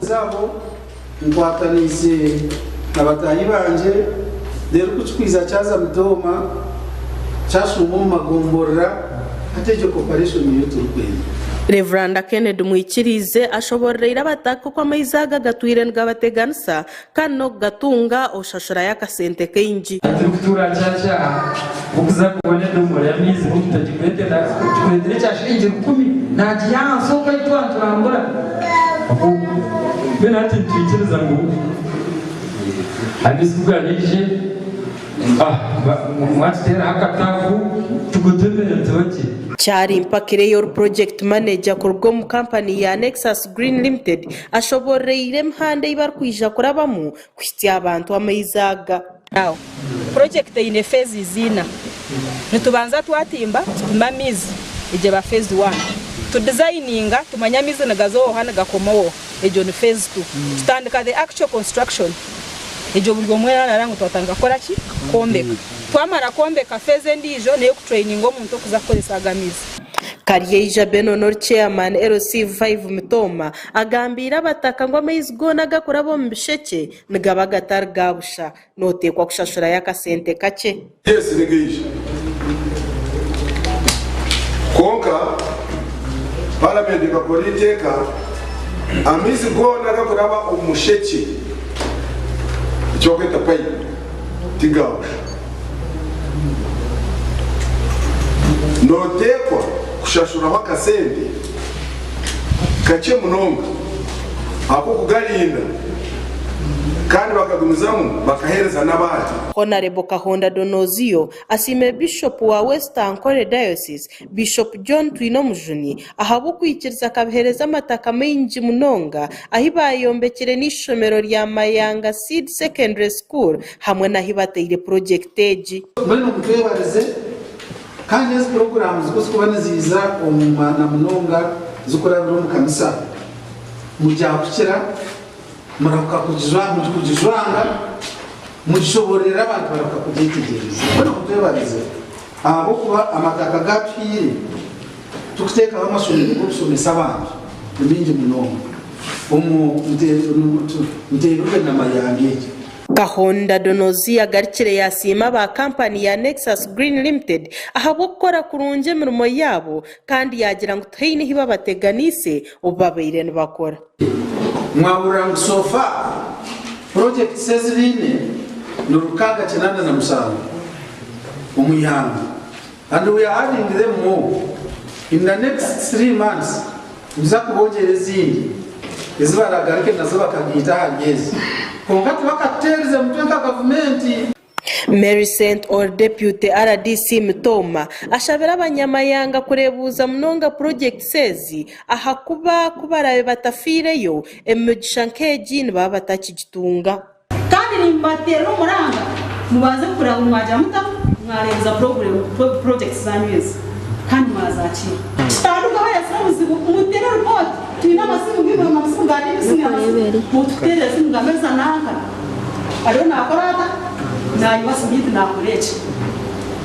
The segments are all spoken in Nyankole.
Zaabo nkwataniise na bataahi bangye reero ku kikwiza kyaza Mitooma kyashuuma omu magomborora hati egyo cooperation niyo turikwenda. Rev. Kennedy Mwikiriize ashoboororeire abataka oku amaizi aga gatwire nigabateganisa kandi n'okugatunga oshashurayo akasente kaingi. Turikutuura kyakya aha okuza kubona edomora y'amaizi omuntu agikureetera ekya shiringi rukumi nagiiha ahansi okwo ahu twaba niturambura. Mbwenu hati nitwikiriza ngu amaizi ku garaije mwatuteeraho akataapu tugotomere tube gye. Kyari Mpakireyo ori Project Manager kuruga omu kampani ya Nexus Green Limited ashoboororeire emihanda ei barikwija kurabamu kuhitsya abantu amaizi aga. Now, project eine phases ina. Nitubanza twatimba tupima amaizi, egyo eba phase one. Tu designinga tumanya amaizi nigaza oha nigakoma oha, egyo ni phase two. Tutandika the actual construction, egyo buri omwe arara ngu twatandika kukora ki? Kwombeka. Twamara kwombeka phase endiijo neyo ku traininga omuntu okuza kukozesa ago amaizi. Karyeija Benon ori Chairman LC Five Mitooma agambiire abataka ngu amaizi goona agakuraba omu bishekye nigaba gatari ga busha, noteekwa kushashurayo akasente kakye. Yes nigaija kwonka paramenti ekakora eiteeka amaizi goona agakuraba omu mushekye eki barikweta pipe tigabusha. Noteekwa kushashuraho akasente kakye munonga ak'okugarinda kandi bakagumizamu bakaheereza n'abandi. Honarebo Kahonda Donozio asiimire Bishopu wa West Ankole Diocese, Bishop John Twinomujuni ahabw'okwikiriza akabiheereza amataka maingi munonga ahi baayombekire n'eishomero rya Mayanga Seed Secondary School hamwe n'ahi bateire purogyekiti egi. Mbwenu mutwebarize kandi ezi puroguraamu ku zikuba niziiza omu na munonga zikurabira omu kanisa muryakukira murahuka kugijwanga mugishoboororere abantu barahuka kugyetegyereza. Mbwenu mutwebarize ahabw'okuba amataka gatuhaire tukuteekaho amashomero g'okushomesa abantu ni maingi munonga omu Nteerurwe na Mayanga egi. Kahonda Donozia agarukire yasiima aba kampani ya Nexus Green Limited ahabw'okukora kurungi emirimo yaabo kandi yaagira ngu tihaine ahi babateganiise obu babaire nibakora. Mwahurira ngu so far projects ezi baine ni 687 omu ihanga and we are adding them more in the next 3 months nituza kubongyera ezindi ezi baragaruke nazo bakagaita ahari ezi kwonka tibakatuteerize mutwe nka gavumenti. Mary Sent or Deputy RDC Mitooma ashabire abanyamayanga kureebuuza munonga purogyekiti ezi ahakuba ku baraabe batafiireyo, emigisha nk'egi nibaba batakigitunga. Kandi nimbateerera omuranga mubanze kureba ngu mwagira muta mwareebuza projects zanyu ezi kandi mwazakiira. Kitanduka ahu obuzibu mutere report twine amasimu gaimwe amasimu ga DPC mwine amasimu mututeerere esimu mugambe nza nanka ariyo nakora ata nayiwa siminti nakora eki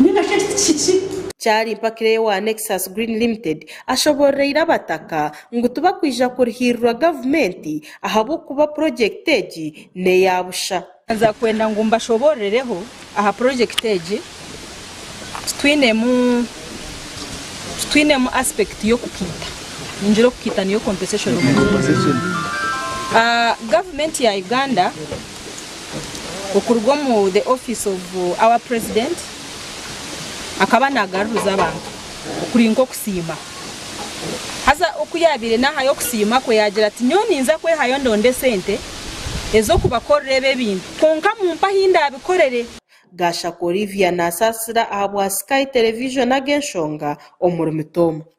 ninga shi eki tikihikire. Kyari Mpakireyo wa Nexus Green Limited ashoboororeire abataka ngu tibakwija kurihirirwa gavumenti ahabw'okuba purogyekiti egi n'eya busha. Nza kwenda ngu mbashoboororeho aha purojekiti egi, titwinemu titwinemu aspect y'okukiita, ningira okukiita niyo compensation omu Rujungu. Gavumenti ya Uganda okuruga omu the office of our president akaba nagaruruza abantu okuri nk'okusiima. Haza oku yaabaire naahayo okusiima kwe yaagira ati, Nyowe ninza kwehayo ndonde esente ez'okubakorera ebi ebintu, kwonka mumpe ahi ndaabikorere. Gashaka Olivia naasaasira ahabwa Sky Television ag'enshonga omuri Mitooma.